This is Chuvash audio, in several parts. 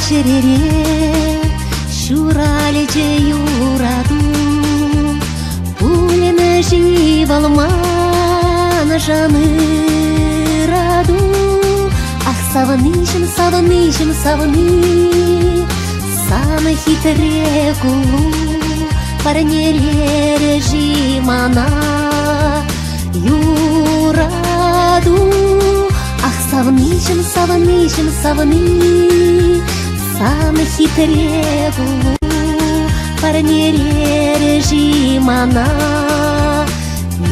чӗрере ҫуралчӗ юрату. Пулмӗ-ши вӑл маншӑн ырату? Ах, савниҫӗм, савниҫӗм, савни, сан хитре куллу парнелерӗ-ши мана юрату? Ах, савниҫӗм, савниҫӗм, савни, сан хитре куллу парнелерӗ-ши мана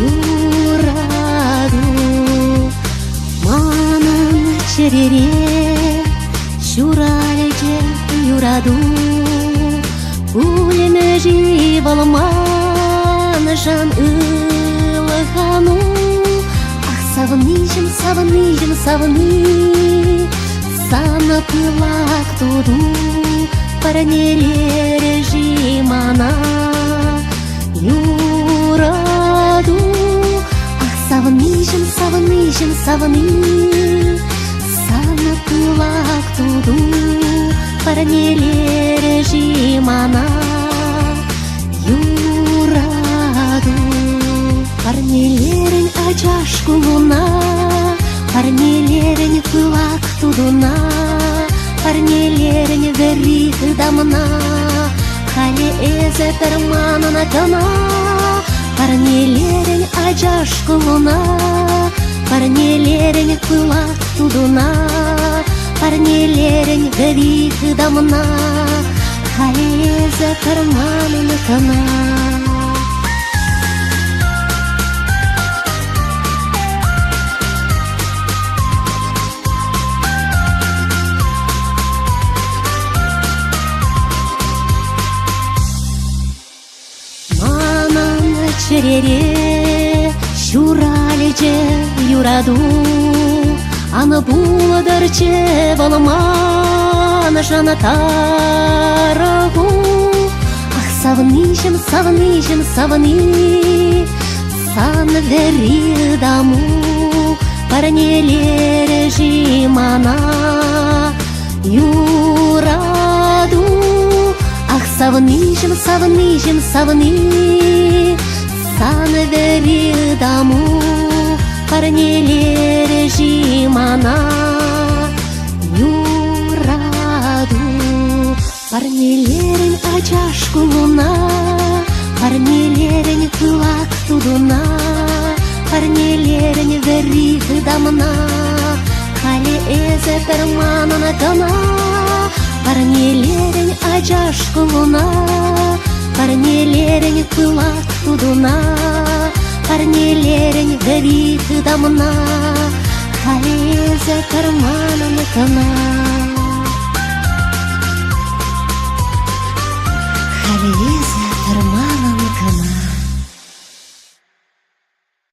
юрату? Манӑн чӗрере ҫуралчӗ юрату, Пулмӗ-ши вӑл маншӑн ылхану? Ах, савниҫӗм, савниҫӗм, савни, Сан пылак туту парнелерӗ-ши мана юрату? Ах, савниҫӗм, савниҫӗм, савни, Сан пылак туту парнелерӗ-ши мана юрату? Парнелерӗн ачаш кулуна, парнелерӗн пылак тутуна, парнелерӗн вӗри ытамна. Халӗ эсӗ пӗр манӑн кӑна. Парнелерӗн ачаш кулуна, парнелерӗн пылак тутуна, парнелерӗн вӗри ытамна. Халӗ эсӗ пӗр манӑн кӑна. Манӑн чӗрере ҫуралчӗ юрату, Ан пултӑрччӗ вӑл маншӑн тарӑху. Ах, савниҫӗм, савниҫӗм, савни, Сан вӗри ытаму парнелерӗ-ши мана юрату? Ах, савниҫӗм, савниҫӗм, савни, Сан вӗри ытаму парнелерӗ-ши мана юрату? Парнелерӗн ачаш кулуна, парнелерӗн пылак тутуна, парнелерӗн вӗри ытамна. Халӗ эсӗ пӗр манӑн кӑна. Парнелерӗн ачаш кулуна, парнелерӗн пылак тутуна, парнелерӗн вӗри ытамна. Халӗ эсӗ пӗр манӑн кӑна. Халӗ эсӗ.